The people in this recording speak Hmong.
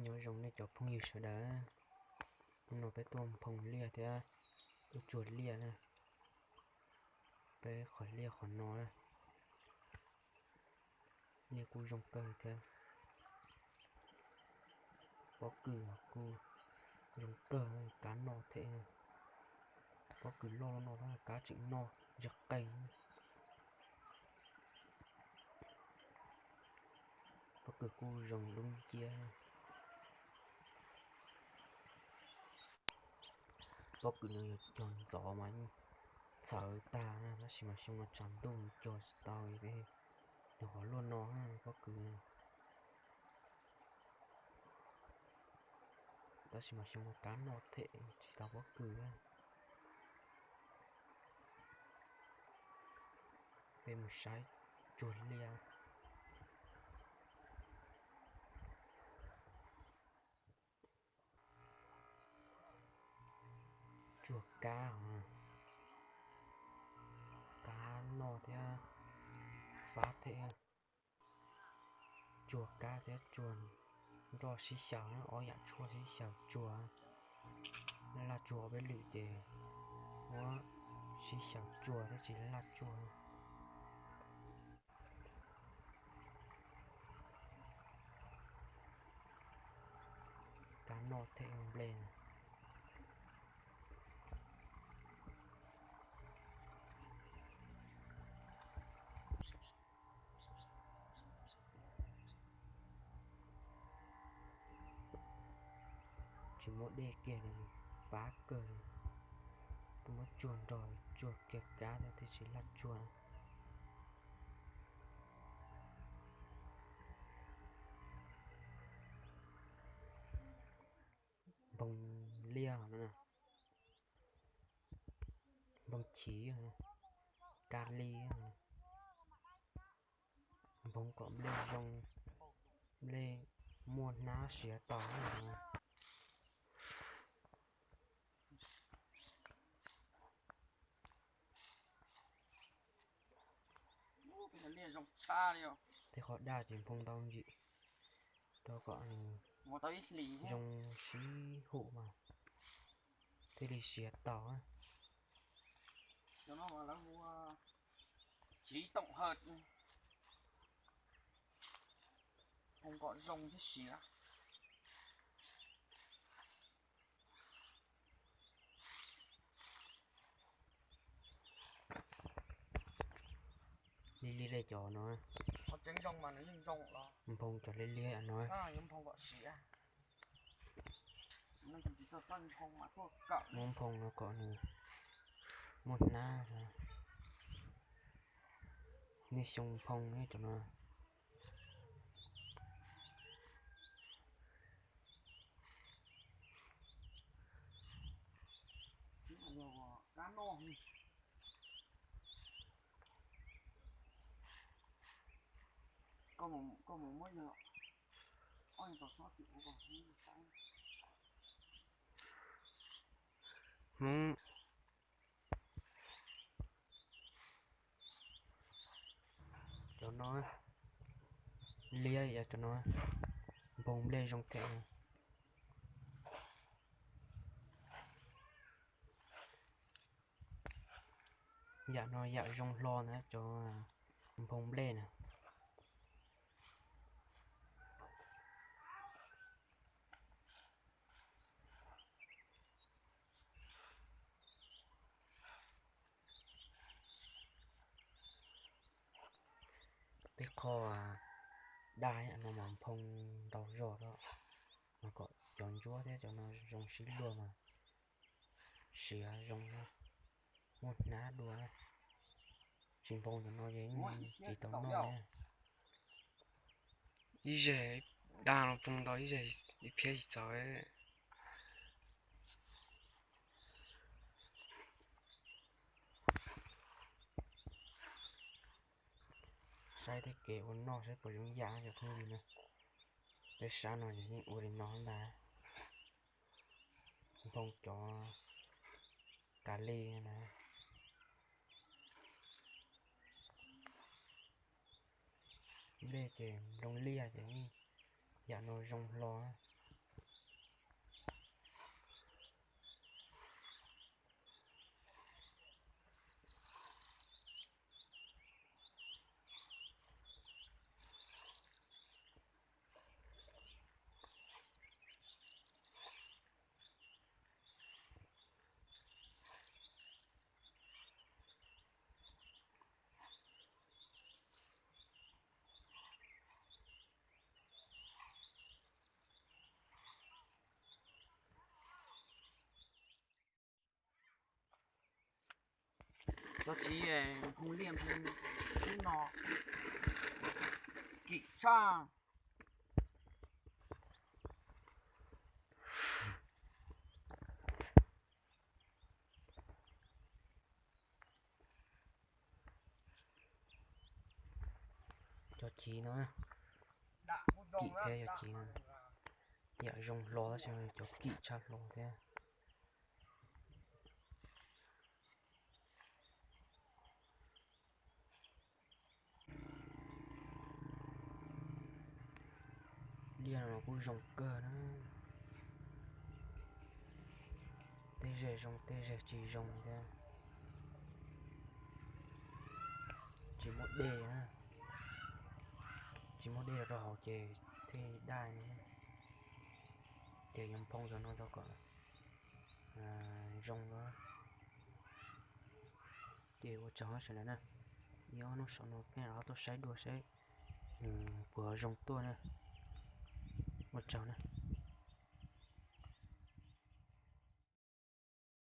Nyob zoo nej cov phooj ywg sawv daws, hnub no peb tuaj nphoo liaj thiab tuaj tsuag liaj na. Peb qhov liaj qhov no, liaj kuj zoo kawg thiab. Pob kws kuj zoo kawg, kab noj thiab. Pob kws loj no kab tseem noj ntse qees. Pob kws kuj zoo dub nciab. Pob kws no yog cog ntxov mas yeej txhawv tag na, tab sis mas xyoo no tshav ntuj cog tsis tau, nws qhov luaj no pob kws no. Tab sis mas xyoo no kab noj thiab tsis tau pob kws. Peb mus saib tsuag liaj. Tsuag kab, kab noj thiab fab thiab. Tsuag kab thiab tsuag nroj sib xyaw, ob yam tshuaj sib xyaw tsuag. Laj tsuag ob peb lwm ces muab sib xyaw tsuag thiab tsis laj tsuag. Kab noj thiab nplej. Tsis muaj dej kiag li, fab kawg li. Tuaj muab tsuag nrog tsuag kiag kab thiab tsis laj tsuag. Nphoo liaj no, nphoo chiv, kab li, nphoo kom nplej zoo, nplej muaj hnab siav tau. Tej qhov daj ces nphoo ntau ntsim rau kom nws zoo sib hum mas thiaj li siav tau. Nphoo kom zoo thiab siav. Liaj liaj cov no, nphoo cov liaj liaj no. Muab nphoo no kom nws muaj hnab. Nej xyoo nphoo cov no. Hmoob, cov no liab, cov no nphoo nplej zoo thiab. Yam no yam zoo hlo na cov nphoo nplej na. Tej qho daj no mas nphoo ntau zog, mas kom cov ntsuab thiab cov no zoo sib luag mas siav zoo, muaj hnab dua. Tsis nphoo cov no ces tsis tau noj. Ib zeg daj no nphoo ntau ib zeg ib phiab tsis txaus. Saib tej kev ua noj saib puas zoo yam cov phooj ywg na. Peb sab no ces yeej ua li no ntag. Nphoo cov kav li na. Nplej ces nplooj liaj ces yam no zoo hlo. Tsis hu liaj hu no kim tshaj. Cov chiv no, kim thiab cov chiv no yam zoo hlo tab sis cov kim tshaj hlo thiab. Liaj no kuj zoo kawg na. Tej zej zoo tej zej tsis zoo thiab. Tsis muaj dej na, tsis muaj dej los rau hauv ces thiaj daj, ces yuav nphoo cov no rau kom zoo. Ces ua tsaug sawv daws na, ib ob hnub saum no peb rov qab tuaj saib dua saib nws puas zoo tuaj na. Ua tsaug na.